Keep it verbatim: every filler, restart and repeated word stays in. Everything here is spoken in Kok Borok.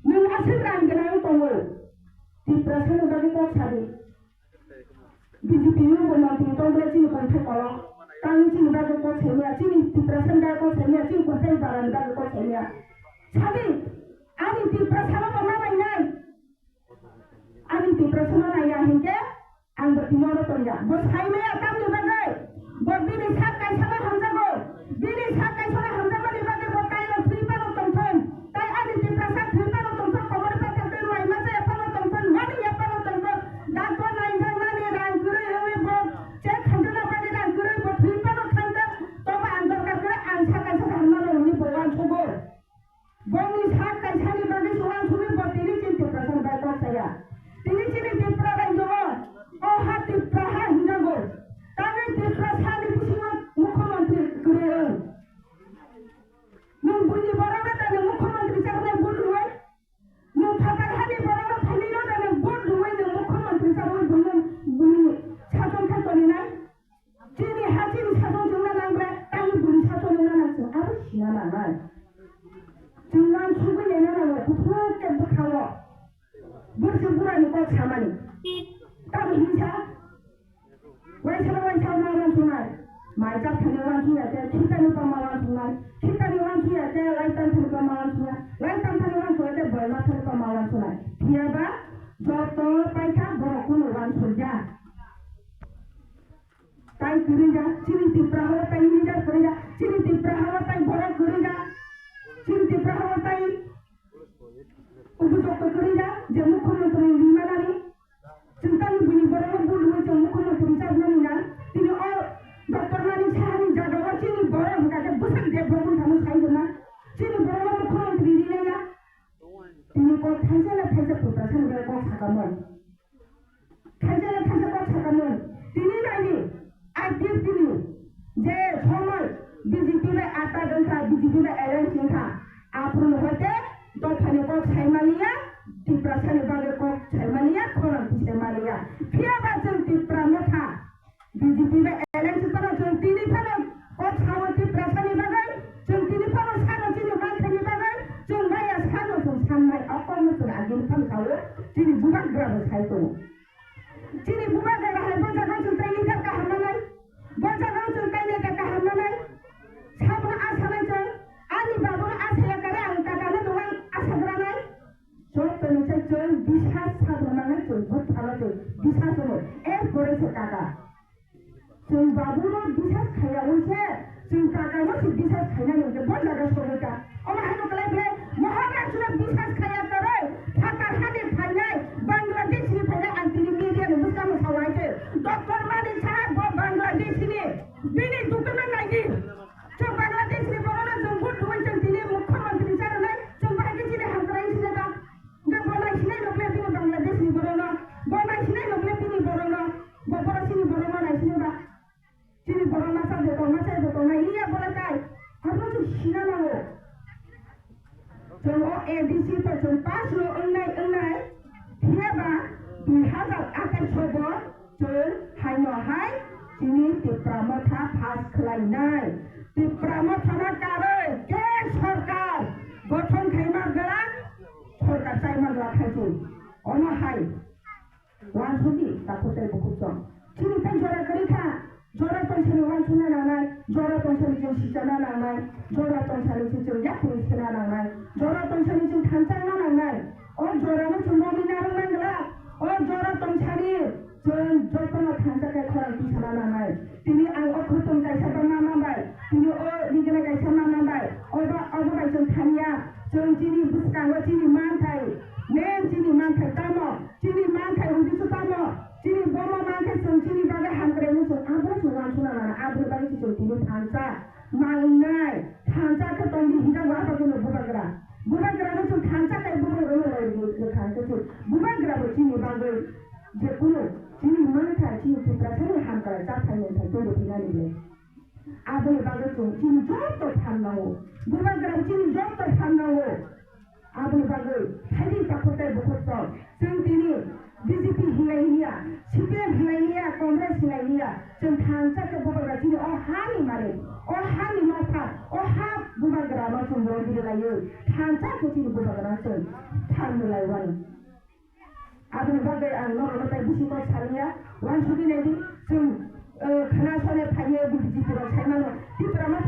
Nwng aswk rang gwnang tongo, Tiprasani bagwi kok sadi. B J P ni bo mantri tong bwle chini bwthai kolok. Tangwi chini bagwi kok saimaya, chini Tiprasani bagwi kok saimaya, chini bwthai barani bagwi kok saimaya. Sadi, ani Tiprasano bo ma nainai. Ani Tiprasano naiya hinkhe ang bo tini oro tongya. Bo saimaya tamni bagwi. Bo bini sak kaisano hamjago. Bini sak kaisano hamjakmani bagwi bo kailo thwi phano tongthon. Tai ani Tiprasa thwi phano tongthon, komor pathar twi mai masa ya phano tongthon, mani ya phano tongthon. Doctor nainjaknani rang kwrwi wngwi bo check khamjakna bagwi rang kwrwi bo thwi phano thangthon. Tobo ang dorkar kwrwi ang sak kaisa hamnano hwnwi bo uansugo. Bongni sak kaisani bagwi se uansugwi bo tini chini Tiprasani bai kok saya. Tini chini Tripura rajyo o, o ha Tripura ha hinjago. Tangwi Tiprasani bisingo mukhyamantri kwrwi wng. Nwng buini borokno tani mukhyamantri charwnai vote rwui? Nwng phatar hani borokno phainaino tani vote rwui nwng mukhyamantri charwi buini, buini sachon khai toninai? Chini ha chini sachon chwngna nang bre, tangwi buini sachon wngna nang chwng abo sina nangnai. Chwng uansugwi lena nango, kuthuk khe bwkhao. Borsi burani kok samani. Tamo hinsa? Waisa waisa ma uansuknai. Mai chap thani uansukya khe, khitani tongma uansuknai. Khitani uansukya khe, lai tang thani tongma uansuknai. Lai tang thani uansukya khe, boima thani tongma uansuknai. Phiyaba joto paikha borok kunu uansukya. Tai kwrwi jak, chini Tripura o tai leader kwrwi jak, chini Tripura o tai borok kwrwi jak, chini Tripura o tai ubujok kwrwi jak, je mukhyamantri ri manani. Chwng tani buini borokno vote rwui chwng mukhyamantri rijak mani na, tini o Doctor Manik Sahani jaga o chini borok hwnkha khe bwswk Debbarma thani sai rwna, chini borokno mukhyamantri rinai ya, tini kok thaisa na thaisa Tiprasani bai kok sakamung. Thaisa na thaisa kok sakamung. Tini naidi, I P F T ni je somoi B J P bai atta wngkha, B J P bai alliance wngkha, aphuru hoite dophani kok saimaliya, Tiprasani bagwi kok saimaliya, khorang saimaliya. Phiyaba chwng Tipra Motha B J P bai alliance phano chwng tini phano kok sao Tiprasani bagwi, chwng tini phano sano chini manthaini bagwi, chwng maya sano chwng sannai, o kokno chwng agini phano sao, chini bubagrabo sai tongo. Chini bubagra hai bo jaga chwng tai leader kaham manai, bo jaga chwng tai neta kaham manai, sabono asanai chwng, ani babono asaya kare ang kakano tongwi asagranai. Joto ni sai chwng bisas sabrunani chwng buphano chwng bisas rwno. Er pore se kaka. Chwng babuno bisas khaiyaui se chwng kakano se bisas khainani hwnkhe bo jaga sogwi ta. Omo haino kwlai belai Maharashtra bisas khaiya kwrwi phatar hani phainai Bangladesh ni phainai ang tini media ni bwskango sawai se. Doctor Manik Saha bo Bangladesh ni bini document naidi. Chwng Bangladesh ni borokno chwng vote rwui chwng tini mukhyamantri cha rwnai, chwng bahai khe chini hamkrai wngsinai ba? Hwnkhe bo naisinai rok le bini Bangladesh ni borokno, bo naisinai rok le bini borokno, bo borok chini borokno naisinai ba? Chini borok masa joto, masa joto nai liya bo le tai. Abo chwng sina nango. Chwng o A D C to chwng pass no wngnai, wngnai. Phiyaba dui hazar athais o bo chwng haino hai chini Tipra Motha pass khlainai. Tipra Motha no karwi ke sorkar gothon khaima gwlak, sorkar chaima gwlak khai chwng. Ono hai. Wansukdi, takhuk tei bukhuk song. Chini tei jora kwrwi kha. Jora tongthani wansukna nangnai, jora tongthani chwng sichana nangnai, jora tongthani se chwng yaphuru sena nangnai, jora tongthani chwng thanchakna nangnai. O jorano chwng romwi narwk nang glak. O jora tongthani chwng jotono thansa khe khorang tisana nangnai. Tini ang o khotong kaisa ba mama bai, tini o rigena kaisa mama bai, obo, obo bai chwng thangya. Chwng chini bwskango chini manthai, main chini manthai tamo? Chini manthai udiso tamo? Chini bomo mankhe chwng chini bagwi hamkraino chwng abono chwng wansukna nana, aboni bagwi se chwng tini thansa mangnai. Thansa khe tongdi hinjago, abo khe no bubagra. Bubagrano chwng thansa khe bubagrano loi rwkha khe chwng bubagrabo chini bagwi je kunu chini manthai, chini Tiprasani hamkrai chathai manthai tongwi phinani le. Aboni bagwi chwng chini joto phan nango. Bubagra chini joto phan nango. Aboni bagwi phaidi takhuk tei bukhuk song. Chwng tini B J P hinlai liya, C P M hinlai liya, Congress hinlai liya. Chwng thansa khe bubagra chini o hani malik, o hani nokha, o ha bubagrano chwng rwdi. Layo, thansa kuchini bubagra chwng thanglai wani. Aboni bagwi ang norokno tai bisi kok saliya, wansugwi naidi, chwng, eh, khna sone phaiye B J P rok saimano, Tipra ma